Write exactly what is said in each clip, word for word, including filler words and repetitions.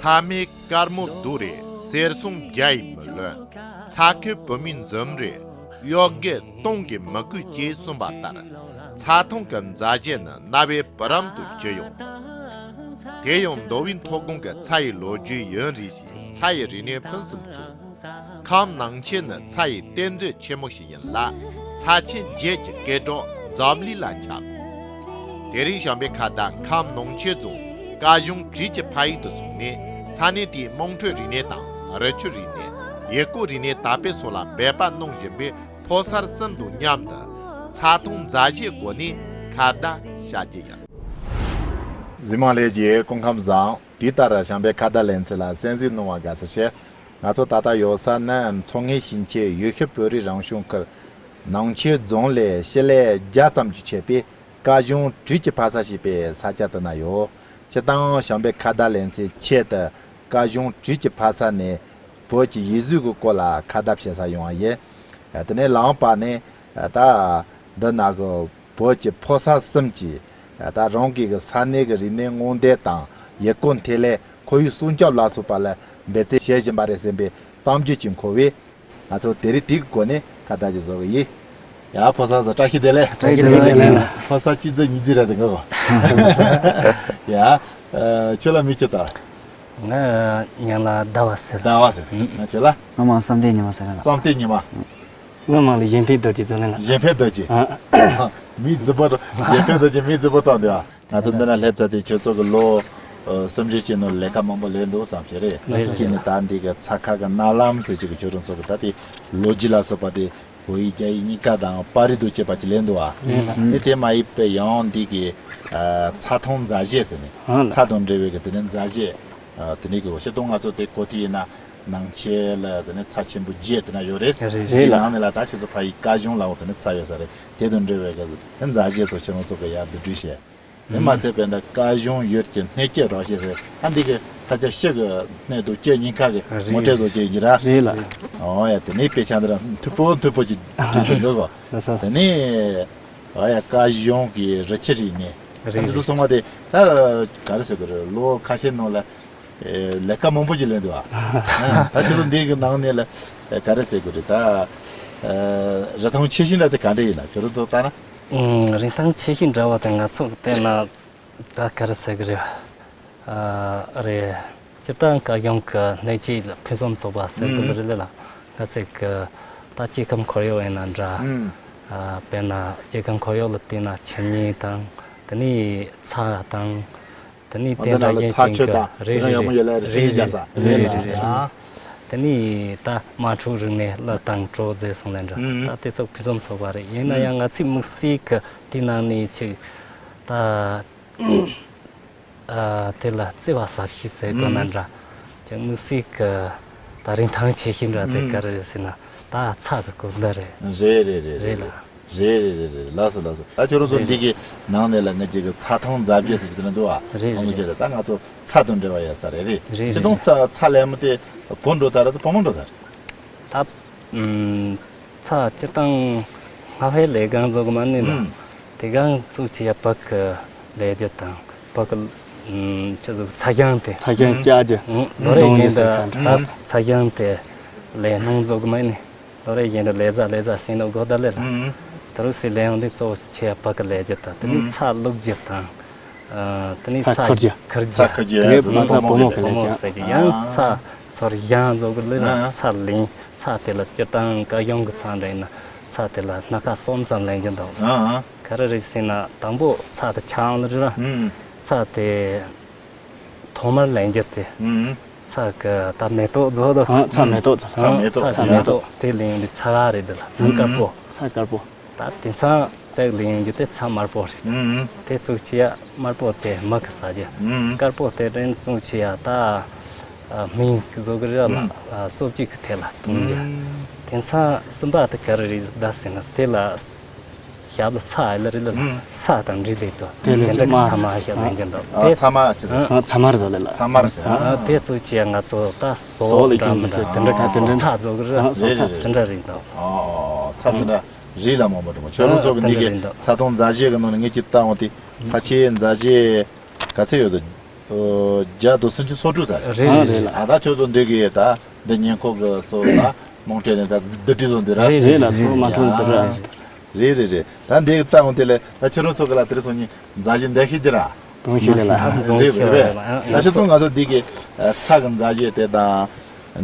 ཚྭ་མའི་དཀར་མོ་སྡུག་རེད། གསེར་སྲུང་བརྒྱ་ཡིས་མི་ལོན། ཚྭ་ཁའི་བུད་མེད་འཛུམ་རེད། གཡོ་སྒྱུ་སྟོང་གིས་མི་གོས་ཅེས་གསུངས་པ་ལྟར། ཚྭ་ཐུང་གི་མཛའ་གཞས་ནི་རྣ་བའི་བུ་རམ་དུ་གྱུར་ཡོང་། དེ་ཡང་མདོ་དབུས་མཐོ་སྒང་གི་ཚྭ་ཡི་ལོ་རྒྱུས་ཡུན་རིང་ཞིང་། ཚྭ་ཡི་རིག་གནས་ཕུན་སུམ་ཚོགས། ཁམས་ནང་ཆེན་ནི་ཚྭ་ཡི་གཏེར་མཛོད་ཆེན་མོ་ཞིག་ཡིན་ལ། ཚྭ་ཆེན་བརྒྱད་ཀྱི་སྐད་གྲགས་འཛམ་གླིང་ལ་ཁྱབ། དེ་རིང་བྱམས་པའི་ཁ་བརྡ་ཁམས་ནང་ཆེན་རྫོང་སྐལ་གཞུང་བྲིས་ཀྱི་ཕ་ཡུལ་དུ་སོང་ནས། ས་གནས་དེའི་དམངས་ཁྲོད་རིག་གནས་དང་། རི་ཆུ་རིག་གནས། ཡུལ་སྐོར་རིག་གནས་དར་སྤེལ་སོགས་ལ་འབད་པ་གནང་བཞིན་པའི་ཕོ་གསར་གསུམ་དང་མཉམ་དུ། ཚྭ་ཐུང་མཛའ་གཞས་སྒོ་ནས་ཁ་བརྡ་བྱ་རྒྱུ་ཡིན། གཟིགས་མང་ལྷན་རྒྱས་སྐུ་ཁམས་བཟང་། དེ་ལྟར་བྱམས་པའི་ཁ་བརྡ་ལེ་ཚན་ལ་གསན་གཟིགས་གནང་བར་དགའ་བསུ་ཞུ། ང་ཚོ་ད་ལྟ་ཡོད་ས་ནི་མཚོ་སྔོན་ཞིང་ཆེན་ཡུལ་ཤུལ་བོད་རིགས་རང་སྐྱོང་ཁུལ་ནང་ཆེན་རྫོང་ལས་སྤྱི་ལེ་བརྒྱ་ཙམ་གྱིས་ཆད་པའི་སྐལ་གཞུང་བྲིས་ཀྱི་ཕ་ས་ཞེས་པའི་ས་ཆ་དེ་ན་ཡོད། སྤྱིར་བཏང་བྱམས་པའི་ཁ་བརྡ་ལེ་ཚན་ཆེད་དུ་སྐལ་གཞུང་བྲིས་ཀྱི་ཕ་ས་ནས་བོད་ཀྱི་ཡིག་གཟུགས་ཀྱི་སྐོར་ལ་ཁ་བརྡ་བྱེད་ས་ཡོང་བ་ཡིན། དེ་ནས་ལམ་བར་ནས་ད་འདི་ན་གི་བོད་ཀྱི་ཕོ་གསར་གསུམ་གྱིས་ད་རང་གི་གི་ས་གནས་ཀྱི་རིག་གནས་སྔོག་འདོན་དང་། ཡུལ་སྐོར་འཐེན་ལས། ཁོར་ཡུག་སྲུང་སྐྱོབ་ལ་སོགས་པ་ལ་འབད་བརྩོན་བྱེད་བཞིན་པ་རེད་ཟེར་བའི་གཏམ་རྒྱུད་ཅིག་མཁོ་བས། ང་ཚོ་དེ་རིང་དེའི་སྒོ་ནས་ཁ་བརྡ་ཅིག་བཟོ་གི་ཡིན། ཡ། ཕོ་གསར་ཚོ་བཀྲ་ཤིས་བདེ་ལེགས། བཀྲ་ཤིས་བདེ་ལེགས། ཕོ་གསར་གཅིག་ཚོ་གཉིས་ཚོ་རེད་དེ་གོ། ཡ། ཁྱོད་ལ་མི་ཁྱོད་ད། ང་མིང་ལ་ཟླ་བ་ཟེར། ཟླ་བ་ཟེར། ང་ཁྱོད་ལ། ང་མིང་བསམ་གཏན་ཉི་མ་ཟེར་ལ། བསམ་གཏན་ཉི་མ། ང་མིང་ལ་གཞན་ཕན་རྡོ་རྗེ་ཟེར་ལ། གཞན་ཕན་རྡོ་རྗེ། ཨ། མིང་རྫུན་པོ་འདྲ། གཞན་ཕན་རྡོ་རྗེ་མིང་རྫུན་པོ་བཏགས་འདུག་ཨ། ང་ཚོ་འདི་ན་སླེབས་ཚར་དུས་ཁྱོད་ཚོ་གི་ལོ་ཨ་གསུམ་བཞི་ཅིག་ནང་ལས་ཀ་མང་པོ་ལས་འདུག་བསམ་གྱི་རེད། རེད། གཅིག་ནི་ད་འདི་གི་ཚྭ་ཁ་གི་གནའ་ལམ་ཟེར་གྱི་གི་ཁྱོད་རང་ཚོ་གི་ད་དེ་ལོ་རྒྱུས་ལ་སོགས་པ་དེ་བོད་ཡིག་རྒྱ་ཡིག་གཉིས་ཀ་དང་པར་རིས་དང་བཅས་པ་ཅིག་ལས་འདུག་ཨ། རེད། ཨ་ནི་དེ་མ་ཡིན་པའི་ཡང་འདི་གི་ཨ་ཚྭ་ཐུང་མཛའ་གཞས་ཟེར་ནས། ཨ་ལ། ཚྭ་དང་འབྲེལ་བའི་གི་དེ་ནི་མཛའ་གཞས། ཨ་དེ་ནི་གི་འོ་ཤེས་དང་ང་ཚོ་དེ་གོ་དུས་ཡིན་ན་ནང་ཆེན་ལ་དེ་ནི་ཚྭ་ཆེན་པོ་བརྒྱད་དེ་ན་ཡོད་རེད། རེད། རེད་ལ། དེ་ནང་ནས་ལ་ད་ཁྱེད་ཚོ་ཕ་ཡི་སྐལ་གཞུང་ལའང་དེ་ནི་ཚྭ་ཡོད་ས་རེད། དེ་དང་འབྲེལ་བའི་གི་དེ་མཛའ་གཞས་ཚོ་ཁྱེད་རང་ཚོ་གི་ཡར་བསྡུ་སྒྲིག་བྱས། དེ་མ་ཚད་པའི་འདི་སྐལ་གཞུང་ཡུལ་གྱི་སྣོད་ཀྱི་རོ་ཞེས་ཟེར། ཨ་འདི་གི་ས་ཆ་ཕྱི་གི་སྣོད་དང་ཀྱི་གཉིས་ཀ་གི། རེད། མོ་ཊའི་བཟོ་བྱེད་ཡིན་ར། རེད་ལ། ཨོ་ཡ། དེ་ནས་དཔེ་ཆ་འདི་ར་མཐུག་པོ་མཐུག་པོ་ཅིག་བྲིས་བྱུང་འདུག་གོ། ལགས་སོ། དེ་ནས་ཨོ་ཡ། སྐལ་གཞུང་གི་རི་ཆུ་རིག་གནས། རེད། ཨ་འདི་ཚོ་ཚང་མ་དེ་ད་ག་རེ་ཟེར་དགོས་རེད། ལོ་ཁ་ཤས་ནང་ལ་ཨེ་ལས་ཀ་མང་པོ་ཅིག་ལས་འདུག་ཨ། ད་ཁྱོད་ཚོ་འདི་གི་ནང་ནས་ལ་ཨེ་ག་རེ་ཟེར་དགོས་རེད། ད་ཨེ་རིན་ཐང་ཆེ་ཤོས་འདྲ་དེ་ག་འདྲ་ཡིན་ན་ཁྱོད་རང་ཚོ་ལྟ་ན། ཨང་། རིན་ཐང་ཆེ་ཤོས་འདྲ་བ་དེ་ང་ཚོ་བལྟས་ན་ད་ག་རེ་ཟེར་གི་རེད། ཨ་རེད། སྤྱིར་བཏང་སྐལ་གཞུང་གི་སྣོད་བཅུད་ལ་ཕུན་སུམ་ཚོགས་པ་ཟེར་གི་ཨང་། རེད་ལ། ང་ཚོས་གི་ད་སྐྱེ་ཁམས་ཁོར་ཡུག་ཡིན་ན་འདྲ། ཨང་། ཨ་དཔེར་ན་སྐྱེ་ཁམས་ཁོར་ཡུག་ལ་བལྟས་ན་ཆུ་མིག་དང་། དེ་ནས་ཚྭ་དང་། དེ་ནས་ཨ་དེ་འདྲ་འདྲ་ན་གཞན་ཚྭ་ཅན་ཆུ་གི་དང་རེད། དེ་འདྲ་ཡག་མོ་ཡོད་ལ་རེད། རེད་རེད་རེད། རེད་ལ། རེད་རེད། ཨ། དེ་ནས་ད་དམར་ཕྲུག་རིག་གནས་གླུ་དང་བྲོ་ཟེར་སོང་ལ་འདྲ། ཨང་། ད་དེ་ཚོ་ཕུན་སུམ་ཚོགས་པ་རེད། ཡིན་ན་ཡང་ང་ཚོའི་དམིགས་བསལ་གི་དེའི་ནང་ནས་ཅིག་ད་ཨ་དེ་ལ་བརྩེ་བ་ཟབ་ཤོས་ཟེར་དགོས་ན་འདྲ། ཅིག་དམིགས་བསལ་གི་ད་རིན་ཐང་ཆེ་ཤོས་འདྲ་དེ་ག་རེ་རེད་ཟེར་ན་ད་ཚྭ་གི་གོ་ལ་རེད། རེད་རེད་རེད། རེད་ལ། རེད་རེད་རེད་རེད། ལགས་སོ་ལགས་སོ། ད་ཁྱོད་རང་ཚོ་འདི་གི་ནང་ནས་ལ་ང་ཅིག་གི་ཚྭ་ཐུང་མཛའ་གཞས་ཟེར་གྱི་དེ་འདྲ་འདུག་ཨ། རེད་ཨང་། རེད། ཅེས་ད་ང་ཚོ་ཚྭ་དང་འབྲེལ་བ་ཡོད་ས་རེད། རེད་རེད། ཁྱེད་རང་ཚྭ་ཚྭ་ལེན་མི་དེ་བོད་འགྲོ་ད་ར་དེ་བོད་མོ་འགྲོ་ད་རེད། ད་ཨམ་ཚྭ་སྤྱིར་བཏང་སྔ་ཕའི་ལས་གང་བཟོ་གི་མ་ནི་ལ། ཨང་། དེ་གང་བཙུགས་བྱས་ཡ་བག་གི་ལས་རྒྱུ་དང་བག་གི་ཨམ་ཅི་ཟིག་ཚྭ་རྐྱང་དེ། ཚྭ་རྐྱང་བཅའ་རྒྱུ། ཨང་། ལོ་རེ་བཞིན་དུ་ད་ཚྭ་རྐྱང་དེ་ལས་སྣང་བཟོ་གི་མ་ནི། ལོ་རེ་བཞིན་དུ་ལས་ཟ་ལས་ཟ་ཟིན་ནོ་གོ་ད་ལེ་ལ། ཨང་། དེ་རུ་སི་ལས་ཡོང་དུས་གཙོ་བོ་ཆེ་བ་བག་གི་ལས་རྒྱུ་དང་། དེ་ནས་ཨང་། ཚྭ་བླུགས་རྒྱུ་དང་། ཨ་དེ་ནས་ཚྭ་ཚྭ་ཁུར་རྒྱུ། ཁུར་རྒྱུ། ཚྭ་ཁུར་རྒྱུ། དེ་གའི་ཕོ་མོ་ཕོ་མོ་གི་ཕོ་མོ་ལས་ཟེར་གྱི། ཨང་། ཡང་ཚྭ་ཚོར་ཡང་བཟོ་གི་ལེ་ལ། ཨང་། ཚྭ་ལིང་། ཚྭ་དེ་ལ་སྤྱིར་བཏང་སྐལ་གཞུང་གི་ཚྭ་འདྲ་ཡིན་ན་ཚྭ་དེ་ལ་སྣ་ཁ་གསུམ་ཙམ་ལེན་རྒྱུ་འདུག་ཨང་། ག་རེ་རེད་ཟེར་ན་དང་པོ་ཚྭ་དེ་ཆའང་ལ་རེད་ར། ཨང་། ཚྭ་དེ། ཐོག་མར་ལེན་རྒྱུ་དེ། ཨང་། ཚྭ་གི་ད་མེ་ཏོག་བཟོ་དོ། ཨང་། ཚྭ་མེ་ཏོག་ཚྭ་མེ་ཏོག་ཚྭ་མེ་ཏོག་དེ་ལེན་དུས་ཚྭ་རེད་དེ་ལ། ཚྭ་དཀར་པོ། ཚྭ་དཀར་པོ། ད་དེང་སང་ཅིག་ལེན་རྒྱུ་དེ་ཚྭ་དམར་པོ་རེད། ཨང་། དེ་བཙུགས་བྱས་ཡ་དམར་པོ་དེ་མི་གིས་ཟ་རྒྱུ། ཨང་། དཀར་པོ་དེ་རིན་བཙུགས་བྱས་ཡ་ད་ཨ་སྨན་གི་བཟོ་གི་རེད་ལ། ཨང་། ཨ་གསོ་བཅོས་གི་ཐད་ལ་གཏོང་རྒྱུ། ཨང་། དེང་སང་གསུམ་པ་དེ་ག་རེ་རེད་ད་ཟེར་ན་དེ་ལ། ཞབས་ལ་ཚྭ་ཡོད་ལ་རེད་ལ། ཨང་། ཚྭ་དང་འབྲེལ་ལས་དོ། དེ་ལས་དེ་འདྲ་ཚྭ་མ་ཚྭ་མ་ཞབས་ལེན་གྱི་འདུག་ཨ་དེ་ཚྭ་མ་ཅི་ཟེར། ཨ་ཚྭ་མར་བཟོ་ལེ་ལ། ཚྭ་མར་ཟེར། ཨ་དེ་ཚོ་ཅི་ཡང་ང་ཚོ་ད་ཟོག་ཟོག་ལ་འདྲ་མི་འདྲ་དེ་འདྲ་ག་དེ་འདྲ་ཚྭ་བཟོ་གི་རེད། ཨ་ཟོག་ཚྭ་རེད་རེད། དེ་འདྲ་རེད་འདུག་ཨོ་ཚྭ་དེ་འདྲ་རེད་ལ་མོ་མོ་དུ་མོ་ཁྱོད་རང་ཚོ་གི་འདི་གི་ཚྭ་ཐུང་མཛའ་གཞས་གི་ནང་ནས་ངས་ཅི་བལྟ་འོང་དེ་ཕལ་ཆེར་མཛའ་གཞས་ག་ཚད་ཡོད་དོ། བརྒྱ་དང་སུམ་ཅུ་སོ་དྲུག་ཙམ་རེད། རེད་རེད། ཨ་ད་ཁྱོད་ཚོ་འདི་གི་ད་འདི་ཉེ་འཁོར་གི་ཚོ་ལ་མང་ཁྲོད་ནས་ད་བསྡུ་སྒྲིག་བཟོ་འདི་ར། རེད་རེད། ཚོ་མ་ཐོན་འདི་ར། རེད་རེད་རེད། ད་འདི་གི་ལྟ་འོང་དེ་ལས་ད་ཁྱོད་རང་ཚོ་གི་ལ་དེ་རིང་སང་ཉིན་མཛའ་གཞི་འདི་ཤེས་འདི་ར། གཏོང་ཤེས་རེད་ལ། རེད་རེད་རེད། ད་ཁྱོད་ཚོ་ང་ཚོ་འདི་གི་ཚ་གི་མཛའ་གཞི་དེ་དང་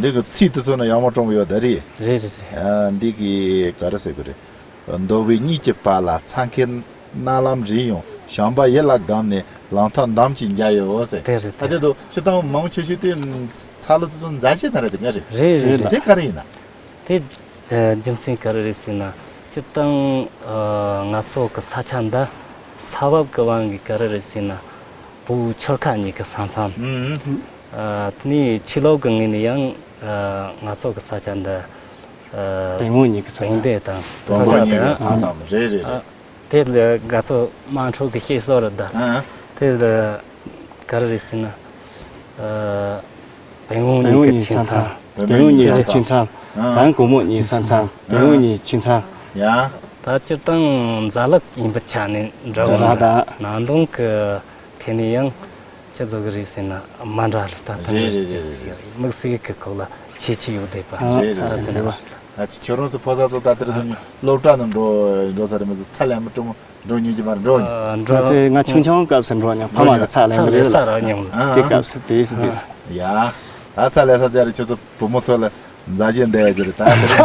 འདི་གི་ཚིག་དེ་ཚོ་ན་ཡག་མོ་སྤྲོ་མོ་ཡོད་ད་རེད། རེད་རེད་རེད། འདི་གི་ག་རེ་ཟེར་གི་རེད། འདོ་བའི་གཉིས་ཀྱི་བར་ལ་ཚ་མཁན་རྣ་ལམ་རིང་ཡང་བྱམས་པ་ཡིད་ལ་བསྒོམས་ནས་ལམ་ཐག་འདམ་གྱིས་འཇལ་ཡོད་ཟེར། དེ་རེད། ད་དེ་དུ་སྤྱིར་བཏང་མང་ཆེ་ཤོས་དེ་ཚ་ལུ་དེ་ཚོ་མཛའ་གཞི་ན་རེད། དེ་ངས་རེད། རེད་རེད། དེ་ག་རེ་ཡིན་ན། དེ་རྒྱུ་མཚན་ག་རེ་རེད་ཟེར་ན། སྤྱིར་བཏང་ང་ཚོ་གི་ས་ཆ་འདི་ས་བབ་གི་དབང་གིས་ག་རེ་རེད་ཟེར་ན། བོད་ཆོལ་ཁ་གཉིས་ཀྱི་ས་མཚམས། དེ་ནས་ཆོས་ལུགས་ཀྱི་ངོས་ནས་ཡང་ང་ཚོ་གི་ས་ཆ་འདི། བོན་དབང་གཉིས་ཀྱི་ས་མཚམས། བོན་དེ་དང་བོན་དབང་གཉིས་ཀྱི་ས་མཚམས་རེད་རེད་རེད། དེ་ལ་ང་ཚོ་དམངས་ཁྲོད་ཀྱི་བཤད་སྲོལ་རེད་ད། དེ་ལ་ག་རེ་རེད་ཟེར་ན། བོན་དབང་གཉིས་ཀྱི་ཆོས་མཚམས། བོན་དབང་གཉིས་ཀྱི་ཆོས་མཚམས། བོན་སྒོ་མོ་གཉིས་ས་མཚམས། བོན་དབང་གཉིས་ཆོས་མཚམས། ཡ། ད་སྤྱིར་བཏང་མཛའ་ལབ་ཡིན་པའི་ཆ་ནས་འདྲ་བོ་འདྲ་ད། ནང་དོན་གྱི་ཐད་ནས་ཡང་ཅི་ལབ་གི་རེད་ཟེར་ན་མ་འདྲ་ལ་ད་ད་རེད་རེད་རེད་རེད། དམིགས་བསལ་གྱི་ཁོག་ལ་ཁྱད་ཆོས་ཡོད་བསྡད་པ། རེད་རེད་རེད། ད་དེ་འདྲ་བ། ཨ་ཅི་ཁྱོད་རང་ཚོ་ཕོ་གསར་ཚོ་ད་དེར་སོང་ནས་སློབ་གྲྭ་ནང་འགྲོ་འགྲོ་ས་རེད་མི་ཚོ་ཚ་ལས་མི་སྤྲོ་མོ་འགྲོ་ཉན་གྱི་མ་རེད། འགྲོ། ཨ། འགྲོ། ང་ཚོས་ང་ཆུང་ཆུང་སྐབས་སུ་འགྲོ་མྱོང་། ཕ་མ་གི་ཚ་ལས་འདི་རེད་ལ། ཨ། དེ་སྐབས་སུ་དེ་སུ་དེ་སུ། ཡ། ད་ཚ་ལས་ས་དེ་རེད། ཁྱོད་ཚོ་བུ་མོ་ཚོ་ལ་མཛའ་གཞས་འདི་ཡ་ཅི་རེད། ད་དེ་རིང་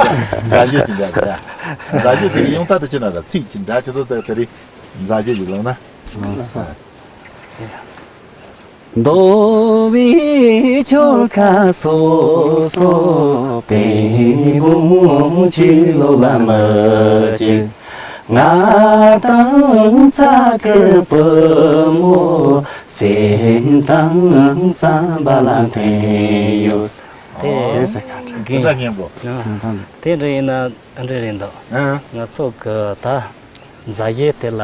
མཛའ་གཞས་ཅི་འདྲ་རེད། མཛའ་གཞས་དེ་གི་ཡོང་ཐབས་དེ་ཅི་ན་ར་ཚིག་ཅི་འདྲ་ཁྱོད་ཚོ་ད་དེ་རིང་མཛའ་གཞས་ཅི་ལོང་ན། མདོ་བའི་ཆོལ་ཁ་སོ་སོ་པད་སྒོམ་ཆོས་ལུགས་ལ་མི་གཅིག་ང་དང་ཚ་གི་བུ་མོ་སེམས་དང་བསམ་པ་ལ་འཐེན་ཡོད། དེ་དེ་ཟེར་ག་འདྲ། དེ་འདྲ་སྙན་པོ། དེ་འདྲ་ཡིན་ན་འདྲ་རེད་འདུག་ང་ཚོ་གི་ད་མཛའ་གཞས་དེ་ལ།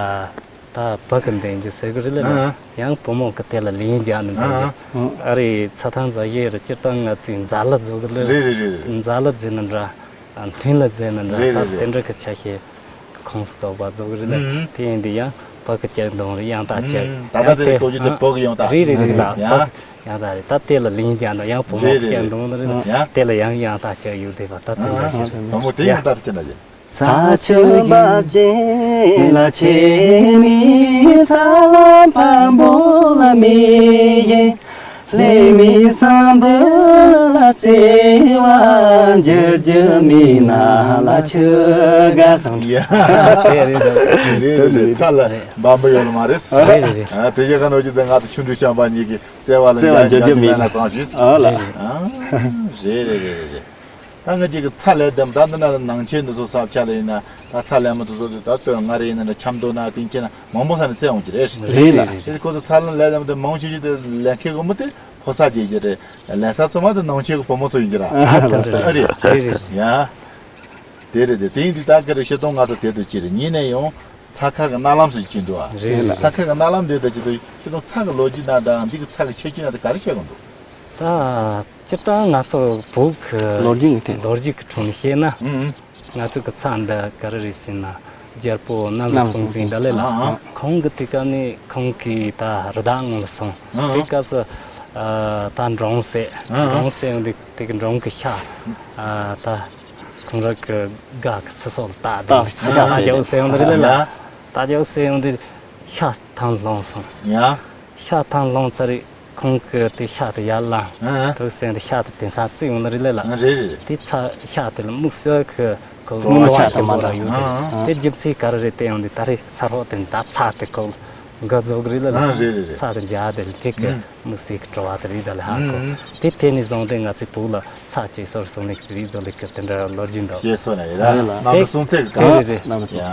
ད་བུ་གི་འདོན་རྒྱུ་ཟེར་གི་རེད་ལ། ཨ། ཡང་བུ་མོ་གི་དེ་ལ་ལན་རྒྱག་ནི་འདོན་རྒྱུ། ཨ། ཨ་རེ་ཚ་ཐང་མཛའ་གཞས་རེད། སྤྱིར་བཏང་ང་ཚོས་མཛའ་ལབ་བཟོ་གི་ལ། རེད་རེད་རེད་རེད། མཛའ་ལབ་ཟེར་ནི་འདྲ། མཐུན་ལ་ཟེར་ནི་འདྲ། རེད་རེད་ད་རེད། དེ་འདྲ་གི་ཆ་ཤས་ཁོངས་སུ་གཏོགས་པ་བཟོ་གི་རེད་ལ། ཨུམ། དེ་ཡིན་དུས་ཡང་བུ་གི་སྐྱག་འདོན་རེད། ཡང་དག་ཅིག་ཨུམ། ད་ལྟ་དེ་ལྟོ་རྒྱུ་དེ་བུ་གི་ཡང་དག་རེད་རེད་རེད་ལ། ཡང་ཡང་དག་རེད། ད་དེ་ལ་ལན་རྒྱག་ནི་ཡང་བུ་མོ་རེད་རེད་སྐྱག་འདོན་ནི་རེད་ལ། ཡང་དེ་ལ་ཡང་ཡང་དག་ཅིག་ཡོད་བསྡད་པ་ད་དེ་འདྲ་ཞིག་རེད། བུ་མོ་དེ་ཡང་དག་ཅིག་ན་ཡིན། ཚ་ཆུ་འབབ་ཅན་ལ་ཆེ་མི་ཚ་ལ་འཕར་འབུ་ལ་མི་ཡེ་ལེ་མི་སམ་བུ་ལ་བརྩེ་བ་འགྱུར་རྒྱུ་མི་ན་ལ་ཆུ་དགའ་སང་། ཡ། དེ་རེད་དེ་རེད་དེ་རེད། ཚ་ལ་འབབ་འབུ་ཡོད་ལ་མ་རེད། རེད་རེད་རེད། ཨ་དེ་རྗེས་ཁ་ནོ་ཅི་དེ་ང་ཚོ་ཆུང་དུས་བཤམས་པ་གཉིས་ཀྱི་བརྩེ་བ་ལ་བརྩེ་བ་འགྱུར་རྒྱུ་མི་ན་ལ་ཙང་ཞུས། ཨ་ལ། ཨ་རེད་རེད་རེད་རེད། ད་ང་གཅིག་གི་ཚ་ལས་བསྡམས། ད་འདི་ན་ནང་ཆེན་འདི་ཚོ་ས་ཆ་ལ་ཡིན་ན་ད་ཚ་ལས་མི་དེ་ཚོ་དེ་ད་སྟོད་མངའ་རིས་ཡིན་ན་འདྲ། ཆབ་མདོ་ན་དེང་ཁྱེད་ན་མང་པོ་ས་ནས་བཙལ་འོང་གི་རེད། རེད་ལ། དེ་ཁོ་ཚོ་ཚ་ལས་ལས་བསྡམས་དེ་མང་ཆེ་ཤོས་དེ་ལས་མཁན་དགོན་པོ་དེ་ཕོ་གསར་བྱེད་ཀྱི་རེད། ལས་ས་ཚང་མ་དེ་ནང་ཆེན་གི་བུ་མོ་ཚོ་ཡིན་གྱི་ར། ཨ་དེ་འདྲ་རེད། ཨ་རེད། རེད་རེད། ཡ། དེ་རེད་དེ། དེང་དུས་ད་ག་རེ་བཤད་སྟངས་ང་ཚོ་དེ་དུ་ཅི་རེད། ཉིན་ནས་ཡང་ཚ་ཁ་གི་རྣ་ལམ་སུ་ཅི་འདུག་ཨ། རེད་རེད། ཚ་ཁ་གི་རྣ་ལམ་དེ་དུ་ཅི་འདུག་བཤད་སྟངས་ཚ་གི་ལོ་རྒྱུས་ན་དང་འདི་གི་ཚ་གི་ཁྱད་ཆོས་ན་དེ་ག་རེ་བཤད་གི་འདུག་ད་སྤྱིར་བཏང་ང་ཚོ་བོད་ཀྱི་ལོ་རྒྱུས་ཀྱི་ཐད། ལོ་རྒྱུས་ཀྱི་ཁྲོད་ནས་བཤད་ན། ཨུ་ཨུ། ང་ཚོ་གི་ཚ་འདི་ག་རེ་རེད་ཟེར་ན། རྒྱལ་པོ་གནམ་རི་སྲོང་བཙན་ད་ལས་ལ། ཨ་ཨ། ཁོང་གི་དུས་སྐབས་ནས་ཁོང་གི་ད་རི་དྭགས་ངོ་ལ་སོང་། ཨ་ཨ། དེ་སྐབས་སུ་ཨ་ད་འབྲོང་བསད། ཨ་ཨ། འབྲོང་བསད་ཡོང་དུས་དེ་གི་འབྲོང་གི་ཤ་ཨ་ད་ཁོང་རང་གི་སྒ་གི་ཚི་སོགས་ལ་བཏགས། དེ་ད་ཤ་ད་རྒྱལ་པོ་བསད་ཡོང་དུས་རི་ལས་ལ། ཡ། ད་རྒྱལ་པོ་བསད་ཡོང་དུས་ཤ་ཐང་ལོངས་སོང་། ཡ། ཤ་ཐང་ལོངས་ཚར་རེད། ཁོང་གིས་དེ་ཤ་དེ་ཡར་བླངས། ཨ་ཨ། དུག་སེལ་དེ་ཤ་དེ་དེང་སང་བཙུགས་ཡོང་ནི་རེད་ལས་ལ། ཨ་རེད་རེད། དེ་ཚ་ཤ་དེ་ལ་དམིགས་བསལ་གྱི་ཁོ་བྲོ་བ་བྲོ་བ་ཆེན་པོ་ར་ཡོད་རེད། ཨ་ཨ། དེ་རྒྱུ་མཚན་ག་རེ་རེད་དེ་ཡོང་དུས་ད་རེས་ས་རོགས་དེ་ད་ཚ་དེ་ཁོ་འགའ་རྫོགས་རེད་ལ། ཨ་རེད་རེད་རེད། ཚ་དེ་འཇགས་དེ་ལ་དེ་གི་ཨུ་དམིགས་བསལ་གྱི་བྲོ་བ་དེ་རེད་ད་ལ་ཧ་གོ། ཨུ་དེ་དེ་ནས་བཟུང་སྟེ་ང་ཚོའི་བོད་ལ་ཚ་གཅིག་ཟོར་སོང་ནས་རེད་བཟོ་ལས་ཀྱི་དེ་འདྲ་ལོ་རྒྱུས་འདུག་ཤེས་སོང་ནས་རེད། ཨ་རེད་ལ། རྣམ་པ་སྲོང་བཙན་གྱི་སྐབས། རེད་རེད་རེད། ཡ།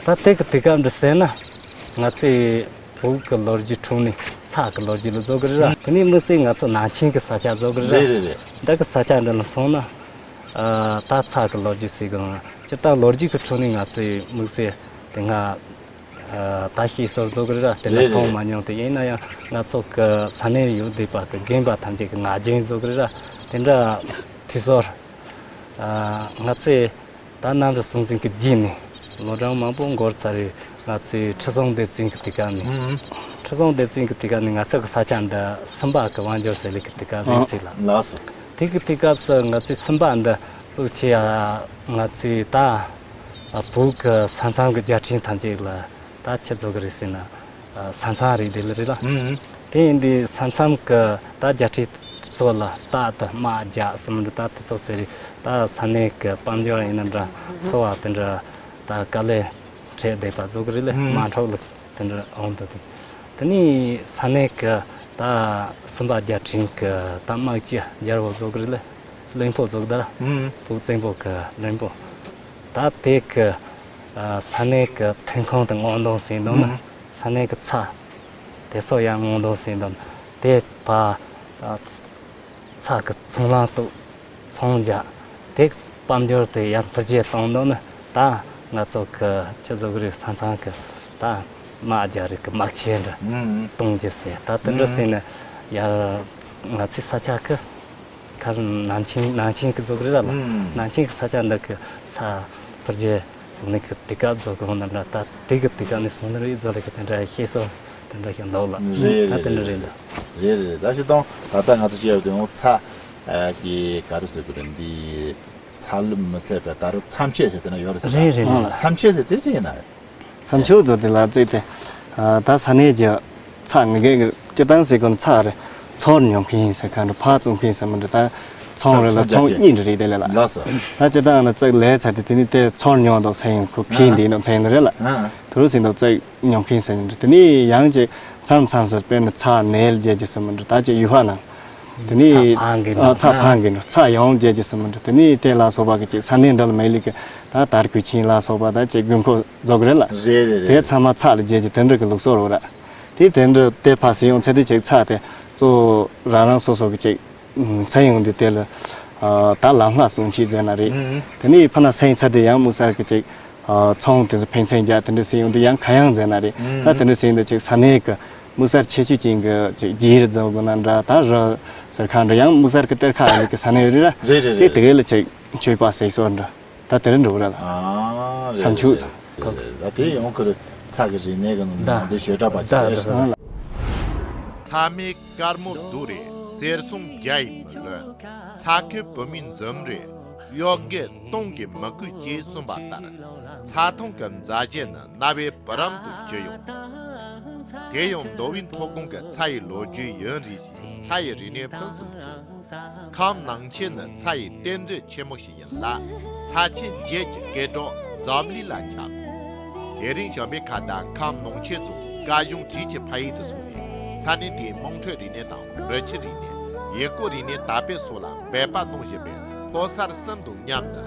ད་དེ་གི་དུས་སྐབས་འདི་ཟེར་ན་ང་ཚོའི་བོད་ཀྱི་ལོ་རྒྱུས་ཁྲོད་ནས་ཚ་གི་ལོ་རྒྱུས་ལ་བཟོ་གི་རེད་ར། དེ་ནས་དམིགས་བསལ་ང་ཚོ་ནང་ཆེན་གྱི་ས་ཆ་བཟོ་གི་རེད་ར། རེད་རེད་རེད། འདི་གི་ས་ཆ་འདི་ལ་སོང་ན། ཨ་ད་ཚ་གི་ལོ་རྒྱུས་ཟེར་གི་རང་སྤྱིར་བཏང་ལོ་རྒྱུས་ཀྱི་ཁྲོད་ནས་ང་ཚོའི་དམིགས་བསལ་དེ་སྔ་ཨ་ད་ཤེས་སོར་བཟོ་གི་རེད་ར། དེ་འདྲ་རེད་མཐོང་རེད། མ་མྱོང་དེ་ཡིན་ན་ཡང་ང་ཚོ་གི་ས་གནས་ཡོད་བསྡད་པ་གི་རྒན་པ་ཐམས་ཅད་ཀྱི་ང་རྒྱལ་བཟོ་གི་རེད་ར། དེ་འདྲ་དུས་སོར་ཨ་ང་ཚོས། ད་གནམ་རི་སྲོང་བཙན་གྱི་རྗེས་ནས་ལོ་གྲངས་མང་པོ་འགོར་ཚར་རེད། ང་ཚོའི་ཁྲི་སྲོང་ལྡེ་བཙན་གྱི་དུས་སྐབས་ནས། ཨུམ། ཁྲི་སྲོང་ལྡེ་བཙན་གྱི་དུས་སྐབས་ནས་ང་ཚོ་གི་ས་ཆ་འདི་སུམ་པ་གི་དབང་འབྱོར་ཟེར་ལེ་གི་དུས་སྐབས་རེད་ཟེར་ལ། ལགས་སོ། དེ་གི་དུས་སྐབས་སུ་ང་ཚོའི་སུམ་པ་འདི་གཙོ་ཆེ་ཡ་ང་ཚོའི་ད་བོད་གི་ས་མཚམས་གི་རྒྱལ་ཕྲན་ཐམས་ཅད་ལ་ད་ཆི་ཟེར་གི་རེད་ཟེར་ན། ས་མཚམས་རེད་དེ་ལ་རེད་ལ། ཨུ་ཨུ། དེ་ཡིན་དུས་ས་མཚམས་གི་ད་རྒྱལ་ཕྲན་ཚོ་ལ་རྟ་དང་དམག་རྒྱག་ཟེར་མི་འདྲ་ད་དེ་ཚོ་ཟེར་རེད། ད་ས་གནས་གི་དཔལ་འབྱོར་ཡིན་ན་འདྲ་འཚོ་བ་དེ་འདྲ་ད་དཀའ་ལས་འཕྲད་བསྡད་པ་ཟེར་གི་རེད་ལ། ཨུ་ཨུ། དམག་འཁྲུག་ལ་དེ་འདྲ་འོང་འདུག་དེ། དེ་ནས་ས་གནས་གི་ད་སུམ་པ་རྒྱལ་ཕྲན་གི་ད་དམག་སྤྱི་རྒྱལ་པོ་ཟེར་གི་རེད་ལ། བློན་པོ་ཟེར་གི་ད་ར། ཨུ་ཨུ། བོད་བཙན་པོ་གི་བློན་པོ། ད་དེ་གི་ཨ་ས་གནས་གི་ཐོན་ཁུངས་དེ་སྔོག་འདོན་བྱས་འདུག་ན། ཨུ་ཨུ། ས་གནས་གི་ཚྭ་དེ་ཚོ་ཡང་སྔོག་འདོན་བྱས་འདུག་ན། དེ་ཕ་ཨ་ཚྭ་གི་ཚོང་ལམ་གཏོད། ཚོང་རྒྱག་དེ་དཔལ་འབྱོར་དེ་ཡར་འཕེལ་རྒྱས་གཏོང་འདུག་ན། ད་ང་ཚོ་གི་ཆི་ཟེར་གི་རེད། ས་མཚམས་གི་ད་དམག་རྒྱག་རེས་གི་དམག་ཆས་འདྲ་ཨུ་ཨུ། གཏོང་རྒྱུ་ཟེར། ད་དེ་འདྲ་ཨུ་ཨུ། བྱས་ན་ཡར་ང་ཚོའི་ས་ཆ་གི་ཁ་ནང་ཆེན་ནང་ཆེན་གི་ཟེར་གི་རེད་ལ། ཨུ་ཨུ། ནང་ཆེན་གི་ས་ཆ་འདི་གི་ས་འཕེལ་རྒྱས་སོང་ནས་གི་དུས་སྐབས་ཟེར་གི་འོང་ན་འདྲ། ད་དེ་གི་དུས་སྐབས་ནས་སོང་ན་རེད་ཟེར་ལ་གི་དེ་འདྲ་ཤེས་སོ་དེ་འདྲ་ཞིག་འདུག་ལ། རེད་ད་རེད་དེ་འདྲ་རེད་རེད་ལ། རེད་རེད། ད་སྤྱིར་བཏང་ད་ལྟ་ང་ཚོ་ཤེས་ཡོད་དེ་ཡང་ཚྭ་གི་ག་རེ་ཟེར་དགོས་རེད། འདི་ཚྭ་ལུད་མི་ཚད་པའི་ད་རུང་ཚྭ་མཆོད་ཟེར་དེ་འདྲ་ཡོད་རེད་ཟེར། རེད་རེད་རེད། ཚྭ་མཆོད་ཟེར་དེ་ཅི་ཡིན་ན། མཚམས་ཆོས་ཚོ་དེ་ལ་བརྩིས་ཏེ། ཨ་ད་ས་གནས་ཀྱི་ཚྭ་ངེད་ཀྱི་སྤྱིར་བཏང་ཟེར་གོ་ན་ཚྭ་རེད། ཚོར་ཉོ་མཁན་ཟེར་ག་འདྲ་ཕར་བཙོང་མཁན་ཟེར་མི་འདྲ། ད་ཚོང་རེད་ལ་ཚོང་གཉིས་འདྲ་རེད་དེ་ལས་ལ། ལགས་སོ། ད་སྤྱིར་བཏང་ན་ཚྭ་ལས་ཚར་ཏེ་དེ་ནས་དེ་ཚོར་ཉོ་འདུག་ཟེར་ཡོང་ཁོ་ཁྱིམ་འདི་ནང་ཚན་རེད་ལ། ཨ་དེ་རུ་ཟིན་འདུག་ཚྭ་ཉོ་མཁན་ཟེར་མི་འདྲ། དེ་ནས་ཡང་ཅིག་མཚམས་མཚམས་སུ་དཔེར་ན་ཚྭ་ནས་རྒྱལ་གྱི་ཟེར་མི་འདྲ། ད་ཅིག་ཡུལ་ཧ་ན། དེ་ནས་ཚྭ་ཕང་གི་འདུག་ཨ་ཚྭ་ཕང་གི་འདུག་ཚྭ་ཡོང་རྒྱལ་གྱི་ཟེར་མི་འདྲ། དེ་ནས་དེ་ལ་སོགས་པ་གི་ཅིག་ས་གནས་འདྲ་ལ་མེད་ལི་གི་ད་དར་གོས་ཆེན་ལ་སོགས་པ་ད་ཅིག་དགོས་མཁོ་རྫོགས་རེད་ལ། རེད་རེད་རེད། དེ་ཚང་མ་ཚྭ་ལ་རྒྱལ་གྱི་དེ་འདྲ་གི་ལུགས་སྲོལ་རོ་ར། དེ་དེ་འདྲ་དེ་ཕ་སེ་ཡོང་ཚེ་དེ་ཅིག་ཚྭ་དེ་གཙོ་བོ་རང་རང་སོ་སོ་གི་ཅིག་ཚེ་ཡོང་དུས་དེ་ལ་ད་ལམ་ལྷག་སོང་ཆེད་མཛད་ན་རེད། དེ་ནས་ཕ་ན་སེང་ཚྭ་དེ་ཡང་དམིགས་བསལ་གི་ཅིག་ཚོང་དེ་ཚོ་ཕན་ཚུན་རྒྱག་དེ་འདྲ་སེ་ཡོང་དུས་ཡང་ག་ཡང་མཛད་ན་རེད། ད་དེ་འདྲ་སེ་ཡོང་དུས་ཅིག་ས་གནས་གི་དམིགས་བསལ་ཁྱད་ཆོས་ཅན་གི་ཅིག་རྒྱུ་རེད་ཟེར་དགོས་ན་འདྲ། ད་རི་ཟེར་ཁ་འདྲ་ཡང་དམིགས་བསལ་གི་གཏེར་ཁ་ཡིན་གི་ས་གནས་རེད་ར། རེད་རེད་དེ་རེད། དེ་གའི་ལ་ཅིག་མཆོད་པ་ཟེར་སོགས་འདྲ། ད་དེ་རིང་འགྲོ་གི་རེད་ལ། ཨ་རེད། ས་མཆོད་རེད་རེད། ད་དེ་ཡང་ཁོ་རེ་ཚྭ་གི་རིག་གནས་གི་ནང་ནས་ནང་དོན་ཞེ་དྲག་པ་ཅིག་རེད་ཤག་ཚྭ་མེད་དཀར་མོ་སྡུག་རེད། གསེར་སྲུང་བརྒྱ་ཡིས་མི་ལོན། ཚྭ་ཁོལ་བུད་མེད་འཛུམ་རེད། གཡོ་སྒྱུ་སྟོང་གིས་མི་གོས་ཅེས་གསུངས་པ་ལྟར། ཚྭ་ཐུང་གི་མཛའ་བརྒྱུད་ནི་རྣ་བའི་བུ་རམ་དུ་གྱུར་ཡོང་། དེ་ཡང་མདོ་དབུས་མཐོ་སྒང་གི་ཚྭ་ཡི་ལོ་རྒྱུས་ཡུན་རིང་ཞིང་ཚྭ་ཡི་རིག་གནས་ཕུན་སུམ་ཚོགས། ཁམས་ནང་ཆེན་ནི་ཚྭ་ཡི་གཏེར་མཛོད་ཆེན་མོ་ཞིག་ཡིན་ལ། ཚྭ་ཆེན་བརྒྱད་ཀྱི་སྐད་གྲགས་འཛམ་གླིང་ལ་ཁྱབ། དེ་རིང་བྱམས་པའི་ཁ་བརྡ་ཁམས་ནང་ཆེན་རྫོང་སྐལ་གཞུང་བྲིས་ཀྱི་ཕ་ཡུལ་དུ་སོང་ནས་ས་གནས་དེའི་དམངས་ཁྲོད་རིག་གནས་དང་འབྲི་ཆུ་རིག་གནས། ཡུལ་སྐོར་རིག་གནས་དར་སྤེལ་སོགས་ལ་འབད་པ་གནང་བཞིན་པའི་ཕོ་གསར་གསུམ་དང་མཉམ་དུ་